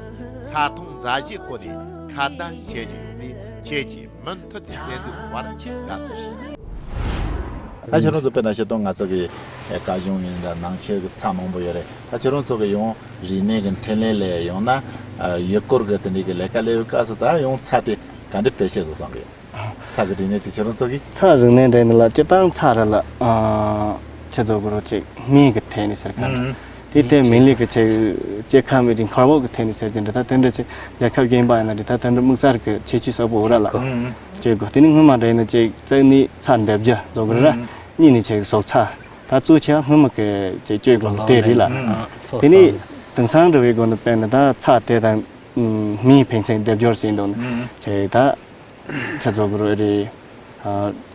ཚྭ་ཐུང་མཛའ་བརྒྱུད་སྐོར་ནས་ཁ་བརྡ་བྱེད་བཞིན་ཡོད་པས་ཁྱེད་ཀྱིས་མུ་མཐུད་དེ་གསན་གཟིགས་གནང་བར་དགའ་བསུ་ཞུ། ད་ཁྱེད་རང་ཚོ་དཔེར་ན་ཤེས་སྟངས་ང་ཚོ་གི་སྐལ་གཞུང་ཡིན་ལ་ནང་ཆེན་གྱི་ཚྭ་མང་པོ་ཡོད་རེད། ད་ཁྱེད་རང་ཚོ་གི་ཡང་རིག་གནས་ཀྱི་འཕྲིན་ལས་ལས་ཡང་ན་ཡུལ་སྐོར་གྱི་དེ་འདྲའི་གི་ལས་ཀ་ལས་པའི་སྐབས་སུ་ད་ཡང་ཚྭ་དེ་ག་འདྲ་བེད་སྤྱད་བཟོ་བསམ་གི་ཡོད། ཚྭ་གི་རིག་གནས་དེ་ཁྱེད་རང་ཚོ་གི་ཚྭ་རིག་གནས་འདྲ་ཡིན་ལ་སྤྱིར་བཏང་ཚྭ་རེད་ལ། ཁྱེད་ཚོ་གི་རོ་ཅིག་སྨན་གི་ཐད་ནས་ཟེར་ག་འདྲ། དེ་ལྟའི་མི་ལུས་ཀྱི་ཆེད་སྐྱེ་ཁམས་མི་རིགས་འཁོར་བོ་གི་ཐད་ནས་ཟེར་གྱི་འདྲ། ད་དེ་འདྲ་ཆེད་རྒྱལ་ཁབ་གཞན་པ་ཡིན་ན་འདྲ་ད་དེ་འདྲ་དམིགས་བསལ་གྱི་ཁྱད་ཆོས་གསལ་པོ་འོ་ར་ལ། ཨུམ། བཅོས་དགོས། དེ་ནི་སྔོན་མ་འདྲ་ཡིན་ན་ཅིག་རྩ་ནས་ཚྭ་འདེབས་རྒྱུ་བཟོ་དགོས་ར། གཉིས་ནས་ཆེད་ཟོག་ཚྭ། ད་གཙོ་ཆེ་བ་སྔོན་མ་གི་ཅིག་བཅོས་དགོས་ལ་དེ་རེད་ལ། ཨུམ། དེ་ནས་དེང་སང་འདྲ་བའི་སྒོ་ནས་དཔེར་ན་ད་ཚྭ་དེ་དང་སྨན་ཕན་ཚུན་སྡེབ་སྦྱོར་བྱས་འདུག་ན། ཨུམ། ཅིག་ད། ཁྱེད་ཚོ་གི་རེད།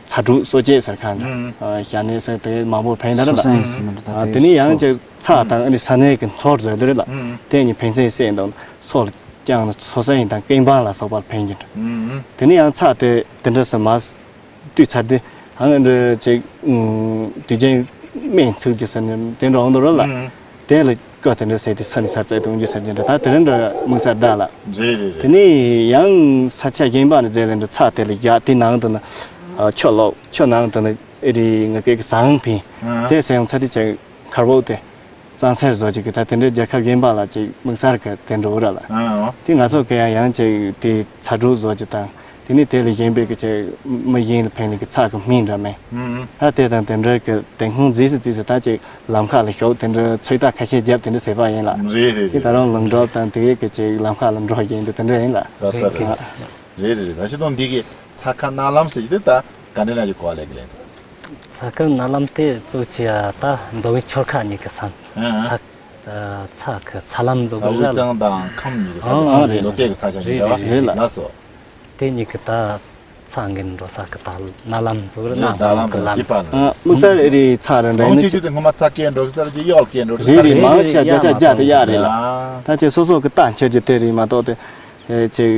ཚྭ་དྲུག་གསོ་དཔྱད་ཟེར་ག་འདྲ། ཨུམ། ཞྭ་ནས་ཟེར་དེ་མང་པོ་ཕན་ད་རེད་ལ། ཨུམ། དེ་ནས་ཡང་ཅིག་ཚྭ་དང་ཨ་ནི་ས་གནས་ཀྱི་མཚོ་བཟོས་དེ་རེད་ལ། ཨུམ། དེ་གཉིས་ཕན་ཚུན་བསྲེས་འདུག་ན་སོ་ལ་བརྐྱངས་ན་སོ་སོ་ཡིན་དང་སྐེམ་པ་ལ་སོགས་པར་ཕན་གྱི་འདུག་ཨུམ། དེ་ནས་ཡང་ཚྭ་དེ་དེ་འདྲ་སེ་མ་བཏུས་ཚར་དུས་ཨ་ནི་འདྲ་ཅིག་དུས་རྒྱུན་སྨན་ཚུགས་ཀྱི་ཟེར་ནས་དེ་འདྲ་འོང་དུ་རེད་ལ། ཨུམ། དེ་ལ་བཀའ་དེ་འདྲ་ཟེར་ཏེ་ས་ནས་ས་བཙལ་གཏོང་རྒྱུ་ཟེར་གྱི་འདྲ་ད་དེ་རིང་འདྲ་དམིགས་བསལ་གདའ་ལ། རེད་རེད་རེད། དེ་ནས་ཡང་ས་ཆ་གཞན་པ་ནས་བཙལ་ཏེ་འདྲ་ཚྭ་དེ་ལ་རྒྱག་དེ་ནང་དུ་ན་ཆུ་ལོག་ཆུ་ནང་དུ་ན་ཨེ་རི་ང་སྐད་ཀྱི་ཟངས་ཕིང་དེ་ཟེར་ཡང་ཚྭ་དེ་ཅིག་མཁར་བོ་དེ་གཙང་སེལ་བཟོ་ཅིག་གི་ད་དེ་འདྲའི་རྒྱལ་ཁབ་གཞན་པ་ལ་ཅིག་དམིགས་བསལ་གི་དེ་འགྲོ་གི་ར་ལ། དེ་ང་ཚོ་གི་ཡང་ཡང་ཅིག་དེ་ཚྭ་དྲུག་བཟོ་ཅིག་དང་། དེ་ནས་དེ་ལས་གཞན་པའི་གི་ཆེད་མི་གཞན་ལ་ཕན་ནི་གི་ཚྭ་གི་སྨན་འདྲ་མེད། ཨུམ། ད་དེ་དང་དེ་འདྲ་གི་དེང་ཁོང་རྫིས་སུ་རྫིས་སུ་ད་ཅིག་ལམ་ཁ་ལ་ཞོག་དེ་འདྲ་ཚོད་ལྟ་ཁ་ཤས་བརྒྱབ་དེ་འདྲ་བྱས་པ་ཡིན་ལ། རེད་རེད་ཅིག་ད་རེད། རུང་ལུང་འགྲོ་དང་དེ་གི་ཅིག་ལམ་ཁ་ལ་འགྲོ་བཞིན་དུ་དེ་འདྲ་ཡིན་ལ། ད་ད་རེད། རེད་རེད་རེད། ད་ཤི་དང་འདི་གི་ཚྭ་ཁ་སྣ་ལམ་ཟེར་གྱི་དེ་ད་ག་འདྲ་ན་ཅིག་གོ་ལེ་གི་ལེན། ས་ཁུལ་གནའ་ལམ་དེ་གཙོ་ཆེ་ཡ་ད་མདོ་དབུས་ཆོལ་ཁ་གཉིས་ཀྱི་ས། ཨ་ཨ། ཚ་ཚ་གི་ཚ་ལམ་འདུག་ད་དབུས་གཙང་དང་ཁམས་གཉིས་ཀྱི་ས་ཨ་ཨ་ཆ་རེད། མདོ་སྟོད་ཀྱི་ས་ཆ་གཉིས་རེད་བ། རེད་ལ། ལགས་སོ། དེ་གཉིས་ཀྱི་ད་ཚ་འགན་འགྲོ་ས་གི་ད་གནའ་ལམ་འདུག་རེད། རེད། གནའ་ལམ་གི་ལམ། ཨ་དམིགས་བསལ་རེད། ཚ་རེད་འདྲ་ཡིན་ན་ཅི། ལོང་ཆེ་ཆུ་དེ་སྔོན་མ་ཚ་སྐྱེལ་འགྲོ་གི་ས་རེད། ཀྱི་གཡག་སྐྱེལ་འགྲོ་གི་ས་རེད། རེད་རེད། མ་བྱ་བྱ་བྱ་དེ་གཡག་རེད་ལ། ད་ཁྱེད་སོ་སོ་གི་རྟ་འཁྱེར་གྱི་དེ་རེད་མ་གཏོགས་དེ། ཨེ་ཅིག་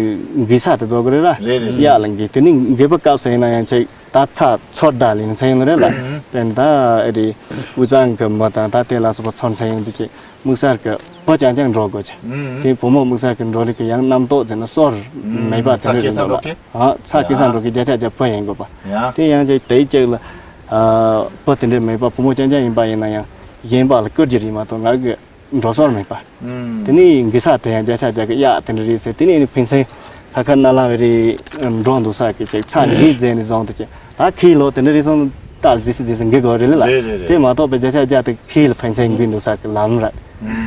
འགུལ་ས་དེ་བཟོ་གི་རེད་ར། རེད་རེད་རེད། གཡག་ལ་འགུལ། དེ་ནི་འགུལ་པ་སྐབས་སུ་ཡིན་ན་ཡང་ཅིག་ད་ཚ་ཚོར་ད་ལིན་ཚ་ཡོང་གི་རེད་ལ། ཨུམ། དེ་ནི་ད་ཨེ་རེད། དབུས་གཙང་གི་མི་དང་ད་དེ་ལ་སོགས་པ་ཚོར་ཚ་ཡོང་དུས་ཅིག་དམིགས་བསལ་གི་བུ་རྐྱང་རྐྱང་འགྲོ་དགོས་ཅིག་ཨུམ། དེ་བུ་མོ་དམིགས་བསལ་གི་འགྲོ་ལུགས་གི་ཡང་རྣམ་རྟོག་དེ་ནི་སོར་ཨུམ། མེད་པ་དེ་ཚ་འདྲ་སྐྱེ་ས་འགྲོ་འགྲོ་གི། ཨ་ཚ་སྐྱེ་ས་ཡ། འགྲོ་གི་བརྒྱ་ཆ་བརྒྱ་བུ་ཡིན་དགོས་པ། ཡ། དེ་ཡང་ཅིག་དེའི་ཅིག་ལ་ཨ་བུ་དེ་འདྲ་མེད་པ་བུ་མོ་རྐྱང་རྐྱང་ཡིན་པ་ཡིན་ན་ཡང་གཞན་པ་ལ་བསྐུར་རྒྱུ་རེད་མ་གཏོགས་ང་གི་འགྲོ་སོང་མེད་པ། ཨུམ། དེ་ནས་འགུལ་ས་དེ་ཡང་བརྒྱ་ཆ་བརྒྱ་གི་གཡག་དེ་འདྲ་རེད་ཟེར། དེ་ནས་ཕན་ཚུན་ས་ཁ་ནང་ལ་བའི་རེད་འགྲོ་འདུག་ས་གི་ཅིག་ཚ་འགུལ་མཛད་ནས་བཟུང་དུ་ཅིག་ད་ཁའི་ལོ་དེ་འདྲ་རེད་སོང་ད་ཟིག་སི་ཟིག་སི་འགུལ་དགོས་རེད་ལ། རེད་རེད་རེད། དེ་མ་གཏོགས་པའི་བརྒྱ་ཆ་བརྒྱ་དེ་ཁའི་ལ་ཕན་ཚུན་འགུལ་འདུག་ས་གི་ལམ་ར། ཨུམ།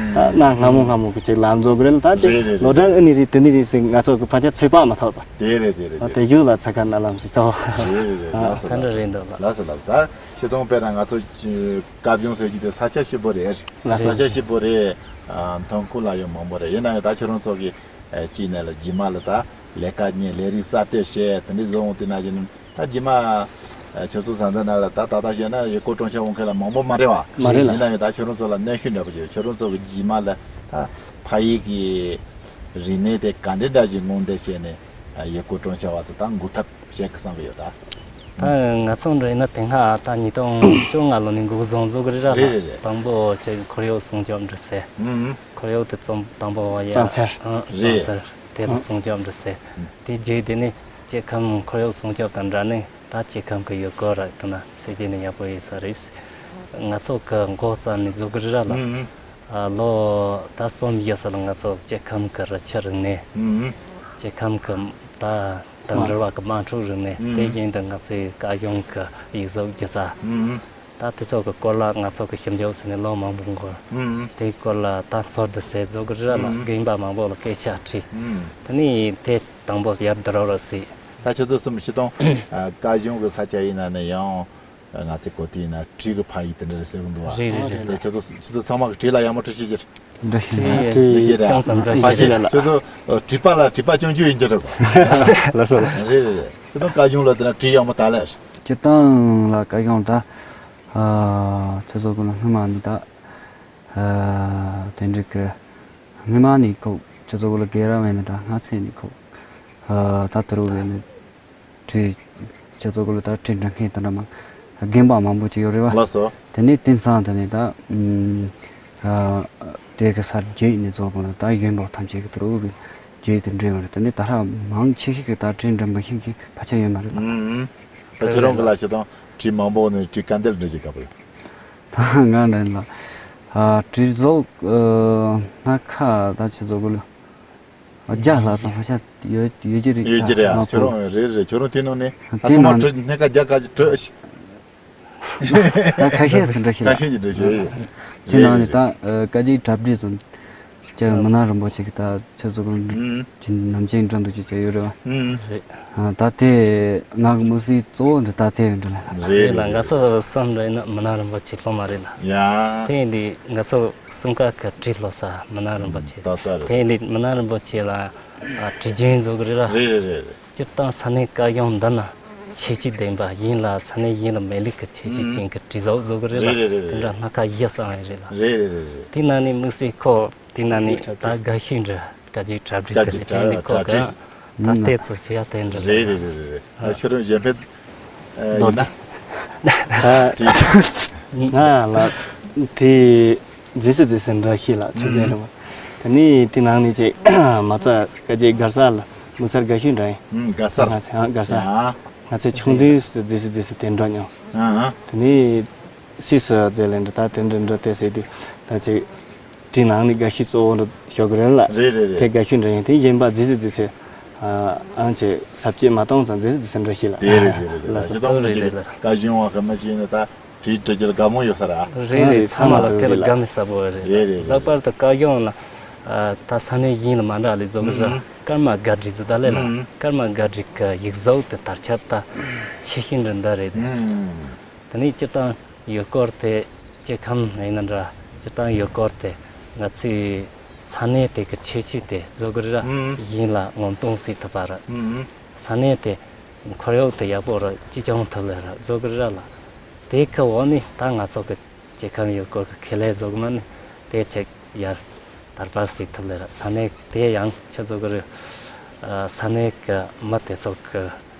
ད་གནའ་སྔ་མོ་སྔ་མོ་གི་ཅིག་ལམ་བཟོ་གི་རེད་ལ། ད་དེ་རེད་རེད་ལོ་རེད། གྲངས་ཨ་ནི་རེད་དེ་ནི་རེད་ཟེར་ང་ཚོ་གི་ཕལ་ཆེར་ཚོད་དཔག་མ་ཐུབ་པ། དེ་རེད་དེ་རེད། ད་དེ་རྒྱུ་ལ་ཚ་ཁ་ནང་ལམ་ཟིག་ཚོ། རེད་རེད་རེད། ལགས་སོ་ད་འདྲ་ལགས་སོ། རེད་འདུག་ལ། ལགས་སོ་ལགས་སོ། ད་ཁྱེད་ཚོ་དཔེར་ན་ང་ཚོ་བཀའ་བྱུང་ཟེར་གྱི་དེ་ས་ཆ་སྐྱིད་པོ་རེད། ལགས་སོ། ས་ཆ་སྐྱིད་པོ་རེད། ཨ་མཐོང་ཁུལ་ལ་ཡང་མང་པོ་རེད། ཡིན་ན་ཡང་ད་ཁྱོད་རང་ཚོ་གི་ཨ་གཅིག་ནས་ལ་རྗེས་མ་ལ་ད་ལས་ཀ་གཉེར་ལས་རིགས་གསར་གཏོད་བྱས་དེ་འདྲ་བཟོ་འོང་དུས་ན་གི་ནི་ད་རྗེས་མ་ཨ་ཁྱོད་ཚོ་ས་འདི་ན་ལ་ད་ད་ལྟ་བྱས་ན་ཡུལ་སྐོར་སྤྲོ་འཆམ་འོང་མཁན་ལ་མང་པོ་མ་རེད་བ། མ་རེད་ལ། ཡིན་ན་ཡང་ད་ཁྱོད་རང་ཚོ་ལ་གནོན་ཤུགས་འདྲ་པོ་ཅིག་ཁྱོད་རང་ཚོ་གི་རྗེས་མ་ལ་ད་ཕ་ཡུལ་གི་རིག་གནས་དེ་ག་འདྲ་འདྲ་ཞིག་སྔོག་འདོན་བྱས་ནས་ཨ་ཡུལ་སྐོར་སྤྲོ་འཆམ་བ་ཚོ་ད་འགུག་ཐབས་བྱེད་ཀྱི་བསམ་གི་ཡོད་ད། ད་ང་ཚོ་འདྲ་ཡིན་ན་དེ་སྔ་ད་ཉིས་སྟོང་བཅོ་ལྔ་ལོ་ནས་འགོ་བཟུང་བཟོ་གི་རེད་ར། རེད་རེད་རེད། དང་པོ་ཁྱེད་ཁོར་ཡུག་སྲུང་སྐྱོབ་འདྲི་སེ། ཨུམ། ཁོར་ཡུག་དེ་རྩོམ་དང་པོ་བ་ཡ། གཙང་སེལ། ཨ་རེད། གཙང་སེལ་དེ་ལ་སྲུང་སྐྱོབ་འདྲི་སེ། ཨུམ། དེ་རྗེས་དེ་ནས་སྐྱེ་ཁམས་ཁོར་ཡུག་སྲུང་སྐྱོབ་དང་འདྲ་ནས་ད་སྐྱེ་ཁམས་ཀྱི་ཡུལ་སྐོར་ར་དེ་ན་སེ་རྗེས་ནས་ཡག་པོ་ཡིན་ས་རེད། ང་ཚོ་གི་འགོ་བརྩམས་ནས་བཟོ་གི་རེད་ར་ལ། ཨུམ། ཨ་ལོ་ད་གསུམ་བཞི་ས་ལ་ང་ཚོ་སྐྱེ་ཁམས་ཀྱི་རི་ཆུ་རིག་གནས། ཨུམ། སྐྱེ་ཁམས་ཀྱི་ད་དང་འབྲེལ་བ་གི་དམག་འཁྲུག་རིག་གནས། ཨུམ། དེ་བཞིན་དུ་ང་ཚོའི་བཀའ་གཞུང་གི་ཡིག་གཟུགས་བརྒྱུད་ས། ཨུམ། ད་དེ་ཚོ་གི་སྐོར་ལ་ང་ཚོ་གི་ཞིབ་འཇུག་ཟེར་ནས་ལོ་མང་པོ་འགོར། ཨུམ། དེའི་སྐོར་ལ་ད་ཚོར་འདུ་ཟེར་བཟོ་གི་རེད་ལ། ཨུམ། རྒན་པ་མང་པོ་ལ་སྐད་ཆ་དྲིས། ཨུམ། དེ་ནས་དེ་དང་པོ་ཡར་འདི་རོ་རོ་སྲིད། ད་ཁྱོད་ཚོ་གསུམ་སྤྱི་དང་བཀའ་གཞུང་གི་ས་ཆ་ཡིན་ན་ནི་ཡང་ང་ཚོའི་གོ་ཐོས་ཡིན་ན་བྲིས་གི་ཕ་ཡིག་དེ་འདྲ་ཟེར་གི་འདུག་བ། རེད་རེད་རེད། དེ་ཁྱོད་ཚོ་ཁྱོད་ཚོ་ཚང་མ་གི་བྲིས་ལ་ཡག་མོ་བྲིས་ཤེས་ཀྱི་རེད། འདྲ་ཞིག་ན་བྲིས་ཡག་ཅུང་ཙམ་འདྲ་ཞིག་རེད་ལ། ཁྱོད་ཚོ་བྲིས་པ་ལ་བྲིས་པ་སྐྱོན་བརྗོད་ཡིན་གྱི་རེད་པ། ལགས་སོ། རེད་རེད་རེད། ཁྱོད་ཚོ་བཀའ་གཞུང་ལ་དེ་འདྲ་བྲིས་ཡག་མོ་ད་ལས། སྤྱི་བཏང་ལ་བཀའ་གཞུང་ད་ཁྱོད་ཚོ་གི་ལ་སྔོན་མ་ནི་ད་དེ་འདྲ་གི་སྔོན་མ་ནི་ཁོ་ཁྱོད་ཚོ་གི་ལ་དགེ་ར་བས་ནི་ད་སྔ་ཚེ་ནི་ཁོ་ད་དུ་རུ་བས་ནི། བྲིས། སྤྱི་ཚོགས་ཀྱི་ལོ་ལྟར་བྲིས་འབྲི་མཁན་དེ་འདྲ་མང་། རྒན་པ་མང་པོ་ཅིག་ཡོད་རེད་བ། ལགས་སོ། དེ་ནས་དེང་སང་དེ་ནས་ད་ཨུམ། ཨ། དེ་གི་སར་བརྗོད་ནས་རྫོགས་པ་ལ་ད་གཞོན་པ་ཐམས་ཅད་ཀྱི་ཐུར་འུ་གི་བརྗོད་དེ་འབྲི་བ་རེད། དེ་ནས་ད་ཧྲ་མང་ཆེ་ཤོས་ཀྱི་ད་བྲིས་འབྲི་མི་ཤེས་མཁན་ཕལ་ཆེར་ཡོད་མ་རེད་ད། ཨུམ། ད་ཁྱེད་རང་གི་ལ་ཞེ་དང་བྲིས་མང་པོ་ནས་བྲིས་ག་འདིར་འབྲི་ཅིག་ག་པོ་ཡོད། ད་ང་འདྲ་ལ། ཨ། བྲིས་རྫོགས། ཨ། སྣ་ཁ་ད་ཆེ་རྫོགས་གི་ལ། བརྒྱ་ལྷག་ཙམ་ཧ་ཤ་ཡོད་ཡོད་ཀྱི་རེད། ཡོད་ཀྱི་རེད་ཨ། ཁྱོད་རང་རེད་རེད། ཁྱོད་རང་དེ་ནང་ནས་ཨ་ཚང་མ་བྲིས་སྣ་ཁ་བརྒྱ་ག་ཅིག་བྲིས། ད་ཁ་ཤས་སུ་འདྲ་ཤེས་ལ། ཁ་ཤས་ཀྱི་འདྲ་ཤེས། དེ་ནང་ནས་ད་སྐད་ཅིག་གྲ་སྒྲིག་ཙམ་ཀྱང་མི་ན་རིན་པོ་ཆེ་གི་ད་ཆེ་ཚོ་གི་ཅི་ནམ་ཅན་འགྲོ་འདུག་ཅིག་ཀྱང་ཡོད་རེད་བ། རེད། ད་དེ་ང་གི་མི་སྲིད་གཙོ་བོ་འདི་ད་དེ་ཡོད་འདྲ་ལ། རེད་ལ། ང་ཚོ་གསུམ་རེད་ན་མི་ན་རིན་པོ་ཆེ་སློབ་མ་རེད་ལ། ཡ། དེ་ཡིན་དུས་ང་ཚོ། གསུམ་ཀ་གི་བྲིས་སློབ་ས་མི་ན་རིན་པོ་ཆེ། ད་ལྟ་རེད། དེ་ནི་མི་ན་རིན་པོ་ཆེ་ལ་ཨ་བྲིས་རྒྱུན་བཟོ་གི་རེད་ལ། རེད་རེད་རེད་རེད། སྤྱིར་བཏང་ས་གནས་བཀའ་གཞུང་འདི་ན་ཁྱད་ཆོས་ལྡན་པ་ཡིན་ལ། ས་གནས་ཡིན་ལ་མེད་ལུགས་ཀྱི་ཁྱད་ཆོས་ཅན་གྱི་བྲིས་གཟུགས་བཟོ་གི་རེད་ལ། རེད་རེད་རེད། དེ་འདྲ་སྣ་ཁ་བཞི་བསགས་ཡོད་རེད་ལ། རེད་རེད་རེད་རེད། དེ་ན་ནི་དམིགས་བསལ་ཁོ་དེ་ན་ནི་ད་དགའ་ཤོས་འདྲ་དགའ་རྒྱུའི་གྲ་སྒྲིག་གི་རེད། དེ་ནི་ཁོ་ག་ད་ལྟའི་ཚོ་བྱེད་ཡ་དེ་འདྲ་རེད། རེད་རེད་རེད་རེད། ད་ཁྱེད་རང་གཞན་ཕན། ཨ། ཡིན་ན། ད་ང་ལ་དེ་རྫི་སི་རྫི་སི་འདྲ་ཤེས་ལ་ཆུ་ཚན་རེད་བ། དེ་ནས་དེ་ནང་ནས་ཅིག་མ་རྩ་སྐད་ཆའི་དགར་ས་ལ་མུ་སར་དགའ་ཤོས་འདྲ་ཡིན། ཨུམ། དགའ་ས། ང་ཚོ་ཡང་དགའ་ས། ཡ། ང་ཚོ་ཆུང་དུས་སུ་རྫི་སི་རྫི་སི་དེ་འགྲོ་མྱོང་། ཨ། དེ་ནས་སིས་སུ་རྫི་ལེན་འདྲ་ད་དེ་འདྲ་འདྲ་དེ་ཟེར་དུས་ད་ཅིག་དེ་ནང་ནས་དགའ་ཤོས་གཙོ་བོ་འདྲ་ཤོག་གི་རེད་ལ། རེད་རེད་རེད། དེ་དགའ་ཤོས་འདྲ་ཡིན། དེ་གཞན་པ་རྫི་སི་རྫི་སི། ཨང་ཆེ་ཟབ་ཅེས་མ་གཏོང་ཙང་འཛིན་འཛིན་འདྲ་ཞིག་ལ། དེ་རེད་དེ་རེད་དེ་རེད། ལགས་སོ། ཞེ་དྲག་མི་འགྱུར་རེད། བཀའ་གཞུང་བ་གི་མི་ཞིག་ནི་ད་བྲིས་འབྲི་རྒྱུ་ལ་དགའ་མོ་ཡོད་ས་ར། རེད་རེད། ཚང་མ་ལ་དེ་ལ་དགའ་མི་ཟབ་པོ་རེད། རེད་རེད་རེད། ལྷག་པར་དུ་བཀའ་གཞུང་ལ་ད་ས་གནས་ཡིན་ལ་མ་འདྲ་ལས་བཟོ་གི་ར། ཀརྨ་སྒར་བྲིས་ཟི་ད་ལས་ལ་ཀརྨ་སྒར་བྲིས་གི་ཡིག་གཟུགས་དེ་དར་ཁྱབ་ད་ཆེ་ཤིན་རི་འདི་རེད། དེ་ནས་སྤྱིར་བཏང་ཡུལ་སྐོར་དེ་སྐྱེ་ཁམས་ཡིན་ན་འདྲ། སྤྱིར་བཏང་ཡུལ་སྐོར་དེ་ང་ཚོའི་ས་གནས་དེ་གི་ཁྱད་ཆོས་དེ་བཟོ་དགོས་ར། ཨུམ། ཡིན་ལ་ངོམ་གཏོང་སྲིད་ཐུབ་པ་ར། ཨུམ། ས་གནས་དེ་འཁོར་ཡུག་དེ་ཡག་པོ་ར་སྐྱིད་སྐྱོང་ཐུབ་ལེ་ར་བཟོ་དགོས་ར་ལ། དེ་གི་འོག་ནས་ད་ང་ཚོ་གི་སྐྱེ་ཁམས་ཡུལ་སྐོར་གི་ཁེ་ལས་བཟོ་གི་མ་ནི་དེ་ཅིག་ཡར་དར་སྤེལ་སྲིད་ཐུབ་ལེ་ར། ས་གནས་དེ་ཡང་ཆ་བཟོ་གི་ར། ས་གནས་གི་མི་དེ་ཚོ་གི་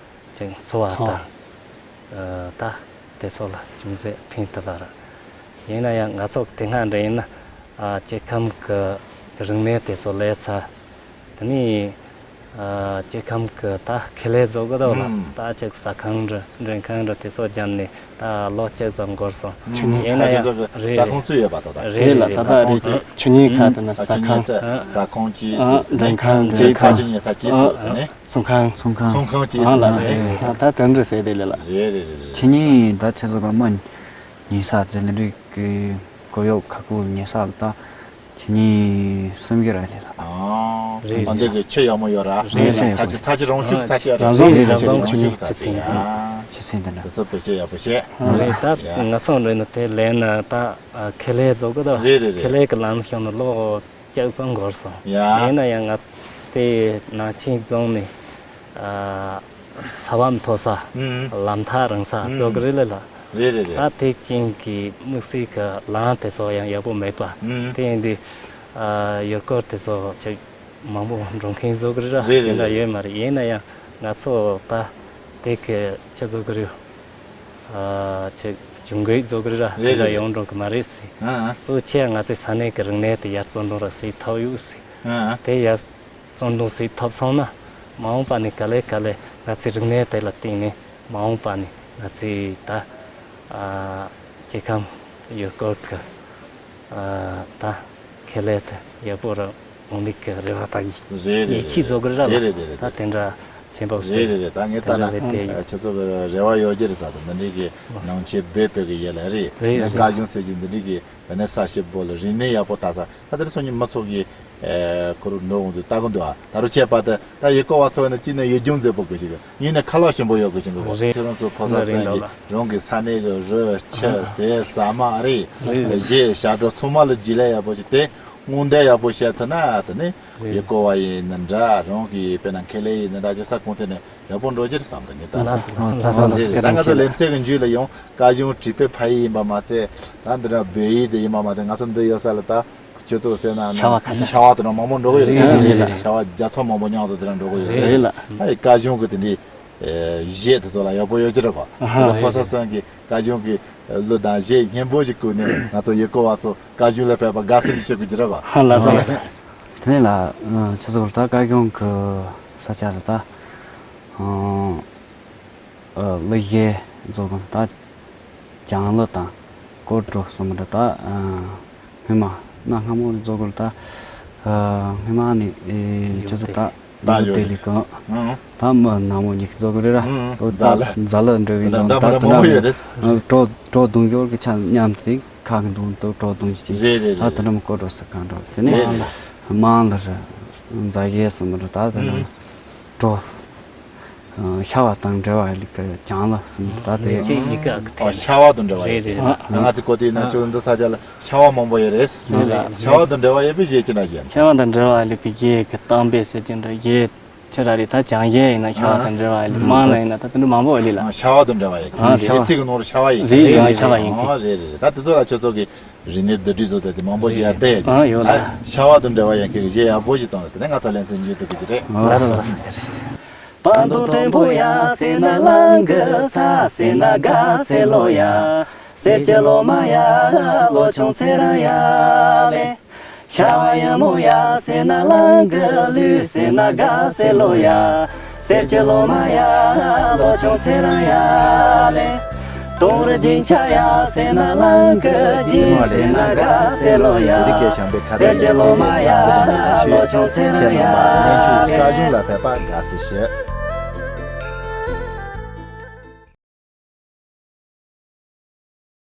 ཅིག་འཚོ་བ་དང་། ཨ། ད་དེ་ཚོ་ལ་ཅུང་ཟད་ཕན་ཐོགས་པ་རེད། ཡིན་ན་ཡང་ང་ཚོ་དེ་སྔ་འདྲ་ཡིན་ན། ཨ། སྐྱེ་ཁམས་ཀྱི་རིག་གནས་དེ་ཚོ་ལས་ཚ། དེ་ནས། ཨ། སྐྱེ་ཁམས་ཀྱི་ད་ཁེ་ལས་བཟོ་གི་འདུག་ལ། ཨུམ། ད་ཅིག་ཟ་ཁང་འདྲ་མགྲོན་ཁང་འདྲ་དེ་ཚོ་བརྒྱབ་ནས་ད་ལོ་གཅིག་ཙམ་འགོར་སོང་། ཆུ་ཉིན་ཡིན་ན་ཡང་ཁ་ཅིག་ཚོ་གི་རེད། ཟ་ཁང་བཙུགས་ཡོད་པ་དང་ད། རེད་རེད་ལ། ད་ལྟ་རེད། ཆུ་ཉིན་ཁ་དེ་ན་ཟ་ཁང་། ཟ་ཁང་གཅིག་བཙུགས། མགྲོན་ཁང་། མགྲོན་ཁང་། ཁ་ཅིག་ཉལ་ས་གཅིག་བཙུགས་ནས། ཚོང་ཁང་། ཚོང་ཁང་། ཚོང་ཁང་བཅས། ཨ་ལ་རེད། ད་ད་དེ་འདྲ་ཟེར་དེ་ལས་ལ། རེད་རེད་རེད་རེད། ཁྱེད་གཉིས་ད་ཁྱེད་ཚོ་ག་མ་ཉེ་ས་ཟེར་ལེ་རིག་གི་གོ་ཡོག་ཁ་ཁུ་ཉེ་ས་ལ་ད་ཁྱེད་གཉིས་སེམས་རྒྱུད་ར་ལས་ལ། ཨ། རེད་ཨ་འདི་རེད། གི་ཆུ་ཡག་མོ་ཡོད་ར། རེད་རེད། ཚ་ཆུ་ཚ་ཆུ་རང་ཤུགས་ཚ་ཆུ་ཡོད་ར། རང་བཟོ་རེད། རང་བཟོ་རང་ཤུགས་ཚ་ཆུ་ཡོད་ར། ཆུ་ཚན་དེ་འདྲ། དེ་ཚོ་བེད་སྤྱོད་ཡག་པོ་བྱས། རེད། ད་ཡ། ང་ཚོ་འདྲ་ནི་དེ་ལས་ན་ད་ཁེ་ལས་བཟོ་གི་ད། རེད་རེད་རེད། ཁེ་ལས་གི་ལམ་ཤོང་ནི་ལོ། ལྕགས་ཟམ་འགོར་སོང་། ཡ། ཡིན་ན་ཡང་ང་དེ་ནང་ཆེན་རྫོང་ནས། ཨ། ས་བབ་མཐོ་ས། ཨུམ། ལམ་ཐག་རིང་ས། ཨུམ། བཟོ་གི་རེད་ལ་ལ། རེད་རེད་རེད། ད་དེ་ཅན་གྱི་དམིགས་བསལ་གྱི་ལམ་དེ་ཚོ་ཡང་ཡག་པོ་མེད་པ། ཨུམ། དེ་ཡིན་དུས། ཨ། ཡུལ་སྐོར་དེ་ཚོ་ཅིག་མང་པོ་འགྲོ་མཁན་བཟོ་གི་རེད་ར། རེད་རེད་དེ་འདྲ་རེད། ཡོད་མ་རེད། ཡིན་ན་ཡང་ང་ཚོ་ད་དེ་གི་ཆ་བཟོ་གི་རེད། ཨ། ཅིག་ཇུས་འགོད་བཟོ་གི་ར། རེད་རེད། ཡོང་འགྲོ་གི་མ་རེད་ཟེར། ཨ་ཨ། གཙོ་ཆེ་ང་ཚོའི་ས་གནས་ཀྱི་རིག་གནས་དེ་ཡར་བརྩོན་འགྲུས་ར་སེ་ཐོབ་ཡོད་ཟེར། ཨ་ཨ། དེ་ཡར་བརྩོན་འགྲུས་སེ་ཐོབ་སོང་ན་མ་འོངས་པ་ནས་ག་ལེ་ག་ལེ་ང་ཚོའི་རིག་གནས་དེ་ལ་བརྟེན་ནས་མ་འོངས་པ་ནས་ང་ཚོའི་ད། ཨ། སྐྱེ་ཁམས་ཡུལ་སྐོར་གྱི། ཨ། ད་ཁེ་ལས་དེ་ཡག་པོ་ར། གང་ལེགས་ཀྱི་རེ་བ་དང་ཡིད། རེད་རེད། ཡིད་ཆེས་བཟོ་གི་ར་ལ། རེད་རེད་རེད། ད་དེ་འདྲ་ཆེན་པོ་རེད། རེད་རེད། ད་ངས་ལྟ་ན་ཁྱེད་ཚོ་གི་རེ་བ་ཡོད་རྒྱུ་རེད་ཟེར། ད་འདི་འདྲའི་གི་ནང་ཆོས་བོད་བོད་གི་ཡུལ་ལ་རེད། རེད་རེད། སྐལ་བཟང་ཟེར་གྱི་འདི་འདྲའི་གི་བོད་ནས་ས་ཞིབ་པོ་ལ་རིག་གནས་ཡག་པོ་ལྟ་ས། ད་དེར་སོང་ཉིན་མི་ཚོ་གི་ཁོ་རུ་འགྲོ་འོང་དུ་ལྟ་གི་འདུག་ཨ། ད་རུ་བྱས་པ་དེ་ད་ཡུལ་སྐོར་བ་ཚོ་ནི་གཅིག་ནས་ཡུལ་ལྗོངས་མཛེས་པོ་དགོས་ཤིག་ཡིན་ནས་ཁ་ལག་ཞིམ་པོ་ཡོད་དགོས་ཤིག་གོ། རེད། ཁྱེད་རང་ཚོ་ཕོ་གསར་རེད་ཚང་གི་རེད། རང་གི་ས་གནས་གི་རི་ཆུ་ཟས་ཟ་མ་རེད། རེད། གཞས་ཞབས་བྲོ་ཚང་མ་ལ་རྒྱུས་ལོན་ཡག་པོ་ཞིག་དེ། དངོས་འབྲེལ་ཡག་པོ་བཤད་ཐུབ་ན་དེ་ནི་རེད། ཡུལ་སྐོར་བ་ཡིན་ན་འདྲ། རང་གི་དཔེར་ན་ཁེ་ལས་ཡིན་ན་འདྲ་ཅི་ས་གོང་དེ་ནས་ཡག་པོ་འགྲོ་རྒྱུ་རེད་བསམ་གི་ངས་ལྟ་ན། ལགས་སོ། ལགས་སོ། ལགས་སོ། རེད་རེད། ད་ང་ཚོ་ལེ་ཚན་གི་མཇུག་ལ་ཡང་སྐལ་བཟང་བྲིས་པའི་ཕ་ཡུལ་ཡིན་པ་མ་ཚད། ད་འདི་འདྲ་བོད་ཡུལ་དེ་ཡིན་པ་མ་ཚད། ང་ཚོ་འདི་ཡོད་ས་ལ་ད་ཁྱོད་ཚོ་ཟེར་ན་ཤ་བ་ཁ་ཤས། ཤ་བ་དེ་འདྲ་མང་པོ་འགྲོ་གི་ཡོད་རེད། རེད་རེད་རེད། ཤ་བ་བརྒྱ་ཚོ་མང་པོ་མཉམ་དུ་དེ་འདྲ་འགྲོ་གི་ཡོད་རེད། རེད་ལ། ད་ཡི་སྐལ་བཟང་གི་དེ་འདྲའི་གཞས་དེ་ཚོ་ལ་ཡག་པོ་ཡོད་ཀྱི་རེད་གོ། ཨ་ཧ། ད་ཕོ་གསར་ཚང་གི་སྐལ་བཟང་གི་གླུ་དང་གཞས་སྙན་པོ་ཞིག་བསྐུར་ནས་ང་ཚོ་ཡུལ་སྐོར་བ་ཚོ་སྐལ་བཟང་ལ་ཕེབས་པ་དགའ་བསུ་ཞིག་ཞུ་དགོས་ཀྱི་རེད་བ། ཧ་ལ་ཧ་ལ། དེ་ནས་ལ་ཁྱེད་ཚོ་ད་སྐལ་བཟང་གི་ས་ཆ་ལ་ད་གླུ་གཞས་རྫོགས་གམ་ད་གྱང་གླུ་དང་སྐོར་བྲོ་གསུམ་རེད། ད་སྔོན་མ་གནའ་སྔ་མོ་རྫོགས་གི་རེད། ད་སྔོན་མ་ནས་ཁྱེད་ཚོ་ད། ད་ཡོད་དེ་ལི་གང་། ཨང་། ད་མི་ནག་མོ་ཉིག་ཙོ་གི་རེད་ར། ཨང་། ཨོ་རྫ་ལ། རྫ་ལ་འདྲ་བའི་འདྲ་འདྲ་ད་མ་དུ་མ་ཡོད་རེད། ནང་གྲོ་གྲོ་བརྡུང་ཡོར་གི་ཆ་མཉམ་ཚིག་ཁ་གི་འདུག་འདུག་གྲོ་བརྡུང་ཅི་ཅི། རེད་རེད་ད་རེད། དུ་ནམ་ཀོ་གྲོ་ས་གང་གྲོ་དེ་ནས། རེད་རེད། མང་ལ་ར། རྫ་གེ་སུ་མ་ར་ད་དུ་ནམ། ཨང་། གྲོ། ཤ་བ་དང་འབྲེལ་བ་ལི་ཀ་ཅང་ལ་སུ་མ་ར་ད་དེ། ཅི་ཡི་ཀ་ཨ་ཤ་བ་དང་འབྲེལ་བ་ཡོད། རེད་རེད། ང་ཚོ་གོ་དེ་ན་ཨ་ཁྱོད་འདི་ས་ཆ་ལ་ཤ་བ་མང་པོ་ཡོད་རེད། རེད་རེད། ཤ་བ་དང་འབྲེལ་བ་ཡོད་པའི་གཞས་ཅི་འདྲ་ཡོད། ཤ་བ་དང་འབྲེལ་བ་ལི་ཀ་གཞས་ཀྱི་གཏམ་དཔེ་ཟེར་དེ་འདྲ་གཞས་ཆེ་ར་རེད། ད་བྱང་གཞས་ཡིན་ན་ཤ་བ་དང་འབྲེལ་བ་ཡོད། མང་ལ་ཡིན་ན་ད་དེ་འདྲ་མང་པོ་ཡོད་ལི་ལ། ཨ་ཤ་བ་དང་འབྲེལ་བ་ཡོད། ཨ་ཤ་བ། གཞས་ཚིག་གི་ནང་རུ་ཤ་བ་ཡིན། རེད་རེད། ཤ་བ་ཡིན། ཨ་རེད་རེད་རེད། ད་དེ་ཚོ་ལ་ཁྱོད་ཚོ་གི་རིག་གནས་བསྡུ་སྒྲིག་བཟོ་དེ་དེ་མང་པོ་ཞིག་ཡར་བསྡད་ཡོད། ཨ་ཡོད་ལ། ཨ་ཤ་བ་དང་འབྲེལ་བ་ཡོད་མཁན་གྱི་གཞས་ཡག་པོ་ཞིག་བཏང་རེད། དེ་ནས་ང་ཚོ་ལེ་ཚན་མཇུག་ཏུ་གི་ཅི་རེད། ཨ་ལགས་སོ།